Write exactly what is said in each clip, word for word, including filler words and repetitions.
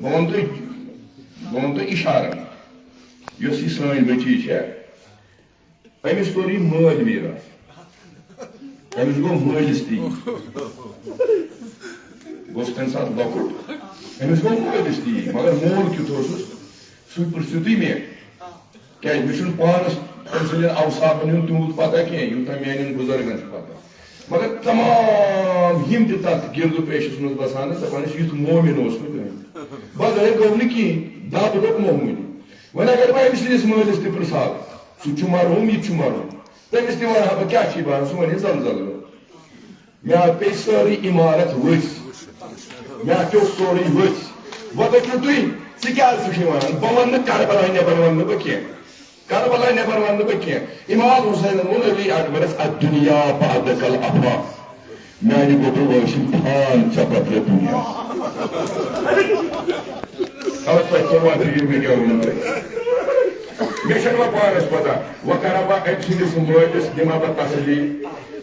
بہٕ وَنہٕ تۄہہِ، بہٕ وَنہٕ تۄہہِ اِشارَن، یۄس یہِ سٲنۍ بٔچی چھےٚ، أمِس توٚر یہِ مٲلۍ میٖراث۔ أمِس گوٚو مٲلِس تہِ یی۔ بہٕ اوسُس تَمہِ ساتہٕ لۄکُٹ۔ أمِس گوٚو مٲلِس تہِ یی، مگر مول کیُتھ اوسُس، سُہ پرٛژھِو تُہۍ مےٚ۔ کیٛازِ مےٚ چھُنہٕ پانَس تٔمۍ سٕنٛدٮ۪ن اوصافَن ہُنٛد تیوٗت پَتہ کینٛہہ، یوٗتاہ میٛانٮ۪ن بُزرگَن چھُ پَتہ۔ مگر تَمام یِم تہِ تَتھ گِرد و پیشَس منٛز بَسان ٲسۍ، دَپان ٲسۍ، "یُتھ مومِن اوس نہٕ کٕہٕنۍ۔" بَغٲر گوٚو نہٕ کِہیٖنۍ، دَب لوٚگ موموٗلی۔ وۄنۍ اگر بہٕ أمۍ سٕنٛدِس مٲلِس تہِ پرٛژھٕ ہا، "سُہ چھُ مرحوٗم، یہِ تہِ چھُ مرحوٗم؟" تٔمِس تہِ وَنہٕ ہا بہٕ، "کیٛاہ چھُے باسان؟" سُہ وَنہِ، "زَلزَلہٕ گوٚو۔" مےٚ پیٚیہِ سٲرٕے عمارت ؤسۍ۔ مےٚ پیوٚو سورُے ؤسۍ۔ وۄنۍ دٔپِو تُہۍ، ژٕ کیٛازِ چھُکھ یہِ وَنان؟ بہٕ وَنہٕ نہٕ کربلا نٮ۪بر، وَنہٕ نہٕ بہٕ کینٛہہ۔ کربلا نٮ۪بر وَنہٕ نہٕ بہٕ کینٛہہ۔ امام حسینن ووٚن علی اکبرس، "الدنیا بعدک الافا۔" میانہِ گوٚبرٕ وٲسِم پھان ژےٚ بدلہٕ دُنیا۔ خبر تۄہہِ کوٚروا فِکر مےٚ کیٛاہ ووٚنوٕ تۄہہِ؟ مےٚ چھَنہٕ وۄنۍ پانَس پَتہ۔ وۄنۍ کَرا بہٕ أمۍ سٕنٛدِس مٲلِس دِما بہٕ تسلی،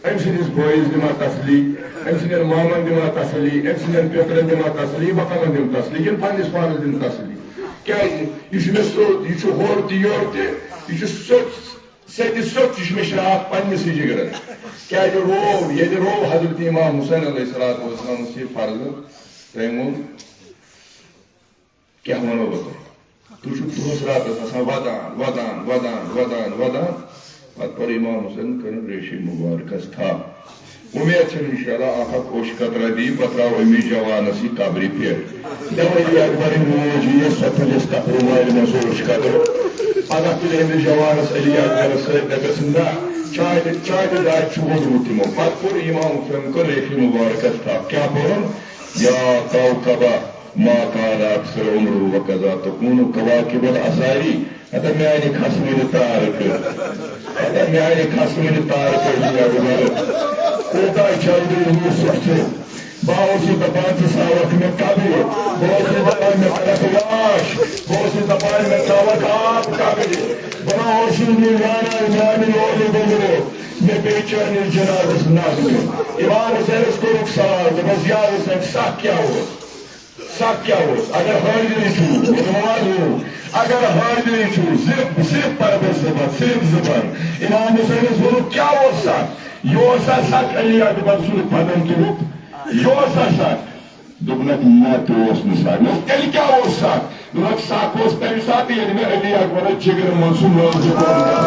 أمۍ سٕنٛدِس بٲیِس دِما تسلی، أمۍ سٕنٛدٮ۪ن مامَن دِما تسلی، أمۍ سٕنٛدٮ۪ن پیٚترَن دِما تسلی، بہٕ کَمَن دِمہٕ تسلی؟ یِنہٕ پنٛنِس پانَس دِنہٕ تسلی۔ کیٛازِ؟ یہِ چھُ مےٚ سیوٚد، یہِ چھُ ہورٕ تہِ یورٕ تہِ، یہِ چھُ سیوٚد، سیٚدِ سیوٚد، یہِ چھُ مےٚ شرٛاکھ پنٛنِسٕے جِگرَس۔ کیٛازِ روو؟ ییٚلہِ روو حضرت امام حسین علیہ الصلوۃ والسلامَس یہِ فرضہٕ، تٔمۍ ووٚن، کیٛاہ وَنو بہٕ تۄہہِ؟ تُہۍ چھِو دۄہَس راتَس آسان وَدان، وَدان، وَدان، وَدان، وَدان۔ پَتہٕ پٔر اِمام حُسینَن کٔرٕن ریشہِ مُبارکَس تھپھ۔ اُمید چھَم اِنشاءاللہ اَکھ اَکھ اوٚش قطرہ دی، بہٕ ترٛاوٕ أمِس جوانَس یہِ قبرِ پٮ۪ٹھ۔ دَپان علی اکبرٕنۍ موج یِیَس، سۄ تُلٮ۪س تَتھ رُمالہِ منٛز سُہ اوٚش قطرٕ۔ پَگاہ تُلہِ أمِس جوانَس علی اکبرَس سۭتۍ، دَپٮ۪س، "نہ، چانہِ، چانہِ دادِ چھُ ووٚنمُت تِمو۔" پَتہٕ پوٚر اِمام حُسینَن، کٔر ریشہِ مُبارکَس تھپھ۔ کیٛاہ پوٚرُن؟ یا کوکبہ ما کان اکثر عمرہ و کذا تکون کواکب الاساری۔ ہتا میانہِ خسمٕنہِ تارکہٕ، ہتا میانہِ خسمٕنہِ تارکہٕ علی اکبر، کوتاہ جلدی یوسف چھُ۔ بہٕ اوسُس دپان ژٕ ساوکھ مےٚ قبرِ، بہٕ اوسُس دپان مےٚ کڑکھ واش، بہٕ اوسُس دپان مےٚ ترٛاوکھ آب قبرِ، بہٕ نہ اوسُس نہٕ زانان میانہِ لولہِ گوٚبرو۔ مےٚ پیٚیہِ چٲنِس جنازس نظرِ۔ امام حسینس کوٚرُکھ سوال، دوٚپمس، یا حسین، سکھ کیٛاہ اوس؟ سکھ کیٛاہ اوس؟ اگر حٲضِرٕے چھُو، ووٚنمو حظ، اگر حٲضِرٕے چھُو، صرف، صرف پردٕ زٕ بند، صرف زٕ بند۔ امام حسینس ووٚنُکھ، کیٛاہ اوس سکھ؟ یہِ اوس سا سکھ علی اکبر سُنٛد بدن تُلُتھ؟ یہِ اوس سا سکھ؟ دوٚپنکھ، نہ، تہِ اوس نہٕ سکھ۔ مےٚ ووٚن، تیٚلہِ کیٛاہ اوس سکھ؟ دوٚپنکھ، سکھ اوس تَمہِ ساتہٕ، ییٚلہِ مےٚ علی اکبرس جِگرٕ منٛز سُہ نٲزُک اوٚن۔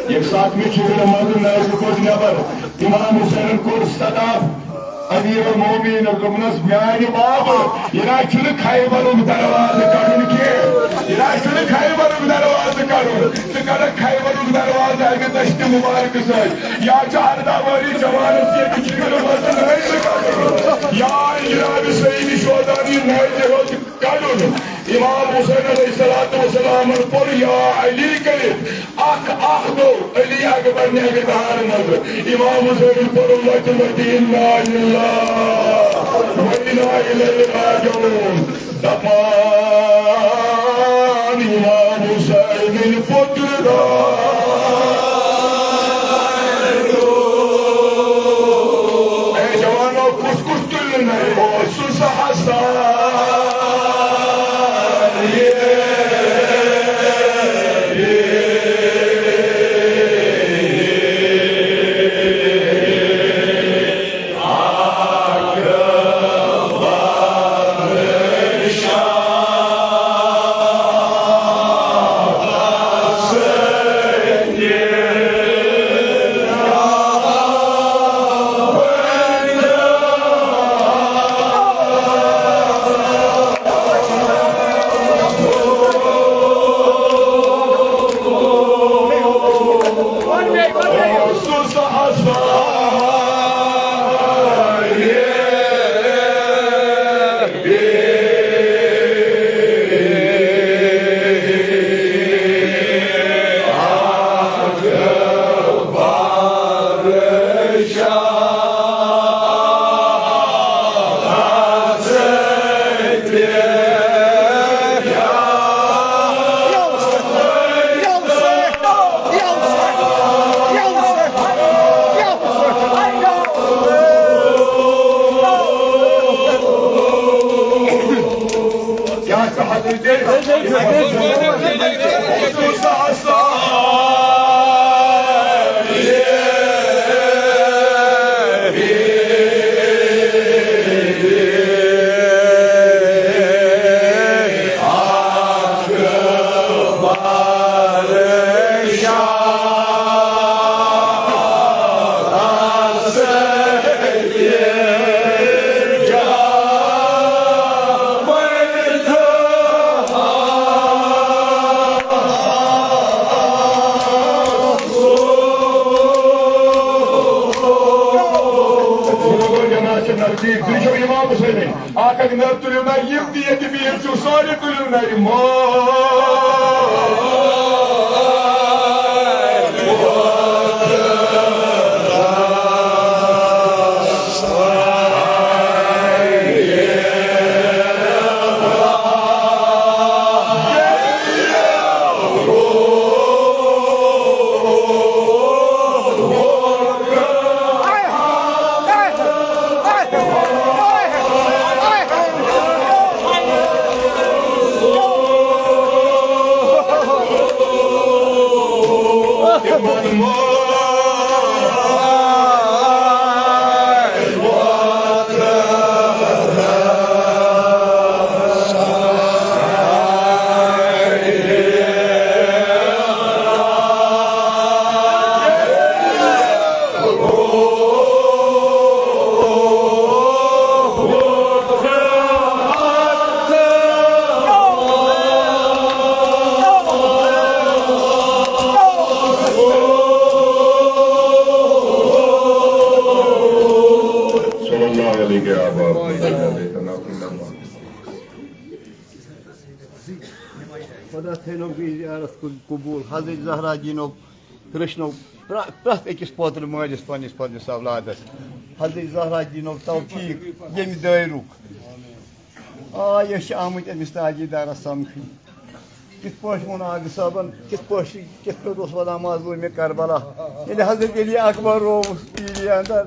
ییٚمہِ ساتہٕ مےٚ جِگرٕ منٛز نٲزُک اوٚن نٮ۪بر، امام حسینن کوٚر صدف، امیر المومنین دوٚپنس، میانہِ بابہٕ، یہِ نہ چھُنہٕ خیبرُک دروازٕ کڑُن کینٛہہ، یہِ نہ چھُنہٕ خیبرُک دروازٕ کڑُن۔ ژٕ کڑکھ خیبرُک دروازٕ امہِ دٔچھنہِ مُبارکہٕ سۭتۍ۔ یا چھُ ارداہ وٲرِش جوانس ییٚتہِ جِگرٕ منٛز نٲزِ کڑُن، یا جناب سید شہدانی نٲزِ ہیوٚت کڑُن۔ امام حسین علیہ الصلوۃ والسلامن پوٚر یا علی کٔرِتھ اکھ اکھ گوٚو علی اکبر نہِ اکہِ دار منٛز۔ امام حسین پوٚر لٹہِ لٹہِ انا للہ و انا الیہ راجعون۔ دپان امام حسین پوٚتُر دار۔ اے جوانو، کُس کُس تُلہِ نہٕ اوس سُہ حسن؟ نزدیٖک، تُہۍ چھِو اِمام حُسینٕنۍ۔ اَکھ اَکھ نَر تُلِو نَرِ، یِم تہِ ییٚتہِ بِہِتھ چھِو، سٲری تُلِو نَرِ۔ صلی اللہ علیہ وآلہ وسلم۔ خدا تھٲینو یہِ زیارت قبوٗل۔ حضرت زہرا جی نو رٔچھنو پرٛ-، پرٛٮ۪تھ أکِس پوترٕ مٲلِس پنٛنِس پنٛنِس اولادس۔ حضرت زہرا جی نو توفیٖق ییٚمہِ دٲیرُک۔ آ، أسۍ چھِ آمٕتۍ أمِس تاجی دارس سمکھٕنۍ۔ کِتھ پٲٹھۍ ووٚن عابد صٲبن، کِتھ پٲٹھۍ، کِتھ پٲٹھۍ اوس وَنان مظلوٗمِ کربلا، ییٚلہِ حضرت علی اکبر رووُس پیٖرِ اندر،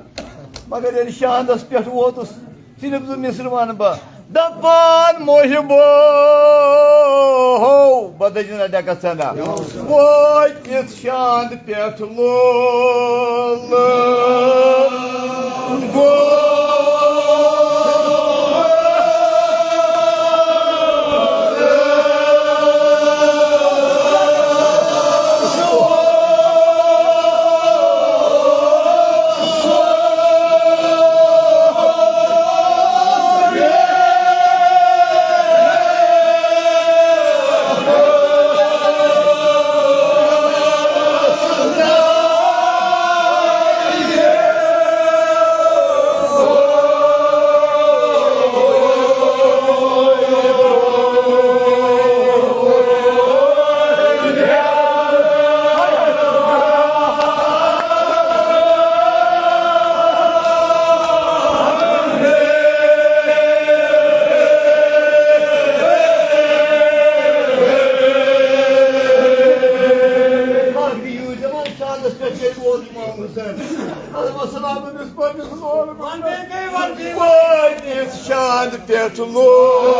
مگر ییٚلہِ شاندس پٮ۪ٹھ ووتُس، صرف زٕ مصرٕ وَنہٕ بہٕ۔ دَپان محبو، ہو، بدجنہ ڈکسنہ۔ وٲتِتھ شاند پٮ۪ٹھ لول گوٚو۔ وٲتِتھ شاند پٮ۪ٹھ لوگ۔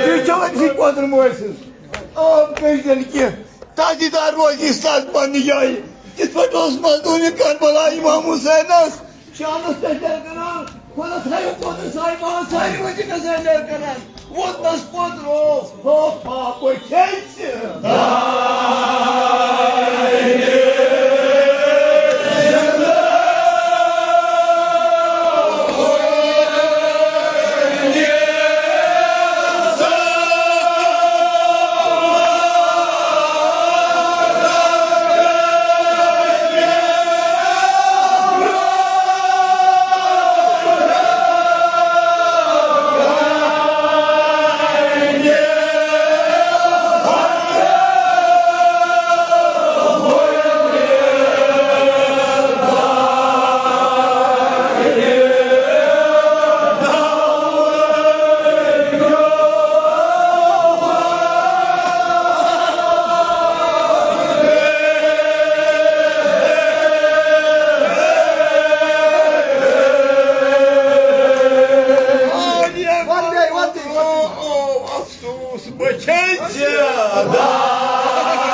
تُہۍ چھِو أمۍ سٕنٛدۍ پوترٕ مٲلۍ سٕنٛز۔ عام کٔرۍ زٮ۪ن کینٛہہ۔ تاجدار روزِ اِستاد پننہِ جایہِ۔ یِتھ پٲٹھۍ اوس مظلومِ کربلا امام حسینس شانس پٮ۪ٹھ درکران۔ خۄدا تھٲیِو پوتُر صاحبان سارِوٕے تہِ گژھان درکران۔ ووتنس پوتُر اوس ہو پاپہٕ کھیٚژِ۔ کھیٚیہِ زیادٕ۔